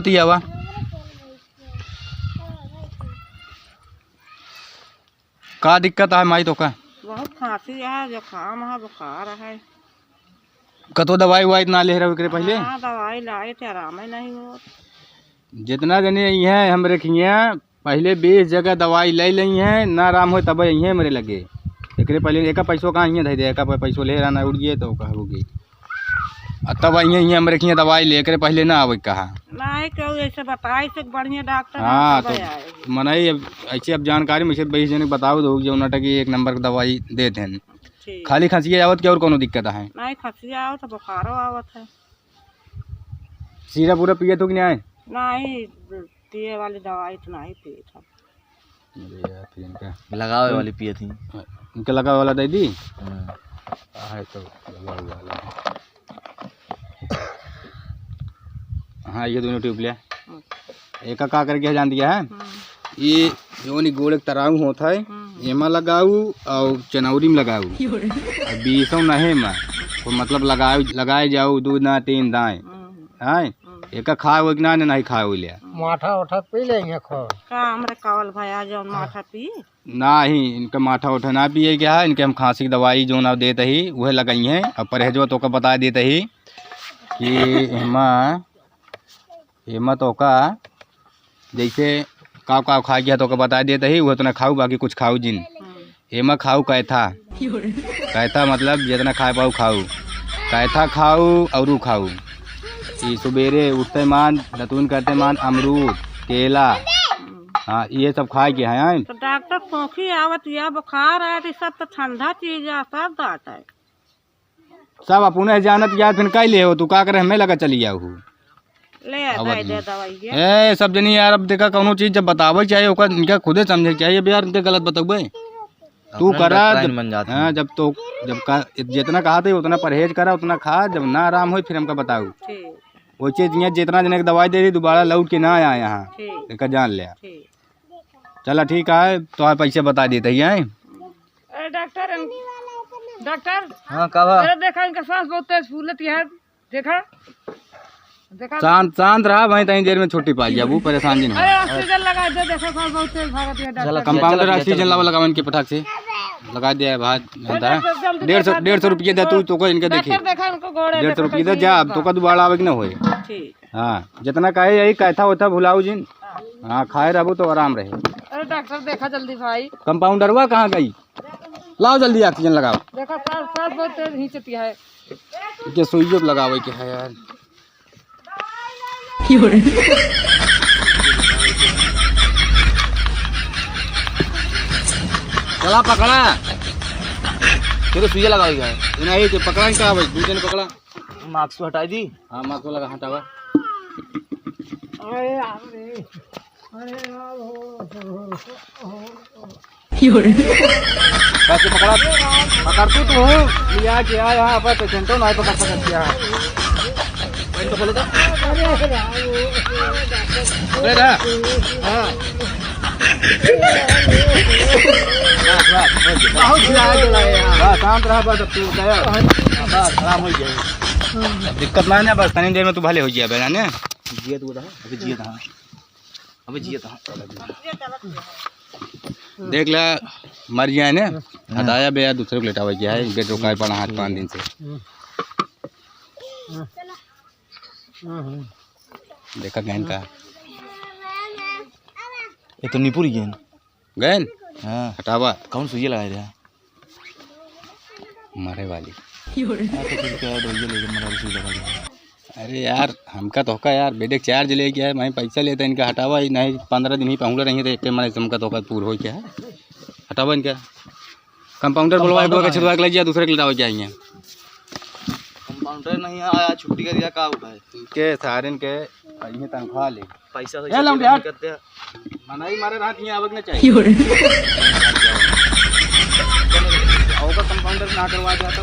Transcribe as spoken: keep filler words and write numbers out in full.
ती आवा। का दिक्कत है माई तोका? बहुत खांसी है, जुकाम है, बुखार है। कतो दवाई उवाई ना ले रहो एकरे पहिले? हाँ, दवाई लाए थे, आराम ही नहीं हो। जितना जने अइहें हमरे खियाँ, पहिले बीस जगह दवाई ले लइहें, ना आराम होए तब अइहें हमरे लगे। एकरे पहिले एका पैसो कहाँ हियाँ धइ दे, एका पै-, पैसो ले रहा ना उड़ गए तो कहा होगी। आ तब अइहें, अइहें हमरे खियाँ दवाई ले, एकरे पहिले ना आवे कहा। नहीं, केहू ऐसे बताई से बढ़िया डॉक्टर हाँ, तब तो आए। मनई अब ऐसे अब जानकारी में से बीस जने बताओ दो, जो नाटक एक नंबर की दवाई देत हैं। ठीक। खाली खांसी आवत कि और कोनो दिक्कत है? नहीं, खांसी आवत है, बुखारो आवत है। सीरप उरप पियत हो कि नहीं? नहीं, पिए वाली दवाई तो नहीं पियत है। अरे यार, फिर इनका लगावे वाली पियत ही। इनका लगावे वाला दे दी? हाँ। है तो लगावे वाला। हाँ, ये दोनों ट्यूब ले। एक का करके जान दिया है? हम्म। ये जोनी गोड़ एक तराऊ होत है, हम्म। एमा लगाऊ और चनौरी में लगाऊ। योरे। अब बीसों नहे मा, तो मतलब लगाए, लगाए जाऊ दो ना तीन दाएं। हम्म। हैं? हम्म। एका खाए हो कि ना, नहीं खाए हो लिया? माठा उठा पी लेंगे खो। का हमरे कवल भया जौन माठा पी? नाही, इनका माठा उठा ना पिए के है, इनके हम खांसी की दवाई जौन आप देत ही, उहे लगइहें। और परहेजवा तोका बताए देत ही कि एमा, एमा तोका जैसे काव काव खाए के है तोका बताए देत ही, उहे उतना खाऊ, बाकी कुछ खाऊ जिन। हम्म। एमा खाऊ कैथा। कैथा मतलब जितना खाए पाऊ खाऊ। कैथा खाऊ औरू खाऊ। ई सुबेरे उठते मान, दतुन करते मान, अमरूद, केला, हाँ, ये सब खाए के है। तो डॉक्टर, खोखी आवत या, बुखार आवत, ये सब तो ठंडा चीज है, सब बात है। सब अपने जानत यार, फिर काहे ले हो तू, का करे, हमें लगा चली जाऊ। ले आ, अब दे दे दवाई ये। ए, सब जनी यार, अब देखा, कौनो चीज जब बतावे के चाही, ओकर इनका खुदे समझे के चाही। अब यार, इनके गलत बतउबे। तू अपने करा, डॉक्टराइन जब, बन जात हाँ, हैं। जब तो, जब का, जितना कहा थे, उतना परहेज करा, उतना खा, जब ना आराम होई, फिर हमका बताऊ। ठीक। वो चीज यहाँ जितना जने के दवाई दे दी, दोबारा लौट के ना आए यहाँ। ठीक। एका जान ले। ठीक। चला ठीक है, तो आप पैसे बता देते ही हैं। अरे डॉक्टर, डॉक्टर। हाँ, का बा? अरे देखा, इनका सांस बहुत तेज फूलत है। देखा, देखा। शांत, शांत रहा भाई, तनी देर में छुट्टी पा जाबू, परेशान जिन हो। अरे ऑक्सीजन लगा दे, देखा सांस बहुत तेज भागत है डॉक्टर। चला, कंपाउंडर चला, ऑक्सीजन चला। लावा लगावन के पटाक से। लगा दे भाई, जल्दी, जल्दी डेढ़ सौ, लगा दे, डेढ़ सौ रुपये दे तू, तोको इनके देखे। डॉक्टर देखा, इनको गोड़े डेढ़ सौ देखो रुपये दे, कैसे जा, नहीं अब तोका दोबारा आवे के ना होए। ठीक। हाँ, जितना कहे यही कैथा वैथा भुलाऊ जिन। हाँ, खाए रहबू तो आराम रहे। अरे डॉक्टर देखा जल्दी भाई। कंपाउंडरवा कहाँ गई? लाओ जल्दी ऑक्सीजन लगाओ। देखा सांस, सांस बहुत तेज खींचती है। ये सुइयो लगावे के है यार। चला पकड़ा। तेरे सुइया लगावे के है। नहीं, ये पकड़ा इनका भाई, दू जने पकड़ा। मास्क हटाई दी। हाँ, मास्क लगा, हटावा। अरे यार रे। अरे यार, हो, हो, हो, हो। बस ये पकड़ा, पकड़ तू, तू। लिया क्या यहाँ पर पेशेंटों नहीं पकड़ सकत क्या? पैंट खोलो तो। अरे ना। हाँ। बस, बस, हो गया। बहुत खिलाया खिलाया यार। बस, शांत रहा, बस, अब तू गया। बस, आराम हो गया। अब दिक्कत ना है ना, बस, तनी देर में तू भले हो गया, बेटा, ने? जियत रहा, अभी जियत रहा। अबे जियत रहा। देख ला, मर गया है ना? हाँ। हटाया बे यार, दूसरे को लेटावे गया है, बेड रोकाए पड़ा हाथ पाँच दिन से। देखा गहन का। ये तो निपुर गहन। गहन? हाँ। हटावा। कौन सुइया लगाए रहा? मरे वाली। हाँ, तो फिर क्या है, दवाइयाँ लेके मरा, सुई लगा दे। अरे यार, हमका तोहका यार, बेटे चार्ज लेके आए, मैं पैसा लेता इनका हटावा ही नहीं, पन्द्रह दिन ही पहुँच रही है, तो एक महीने से हमका तोहका पूर हो क्या है? हटावा इनका। कंपाउंडर बुलवा, बुलवा के कंपाउंडर छिदवा के ले जा, दूसरे के ले जाओ क्या यहाँ? कंपाउंडर नहीं आया, छुट्टी कर दिया, का हुआ है? इनके सारे इनके, इन्हें तनख्वाह ले। पैसा ए, वैसा लौंडे, देना हट। नहीं करते हैं। मनई मारे रात यहाँ आवक ना चाहिए। क्यों रे? और का कंपाउंडर ना करवा जाता।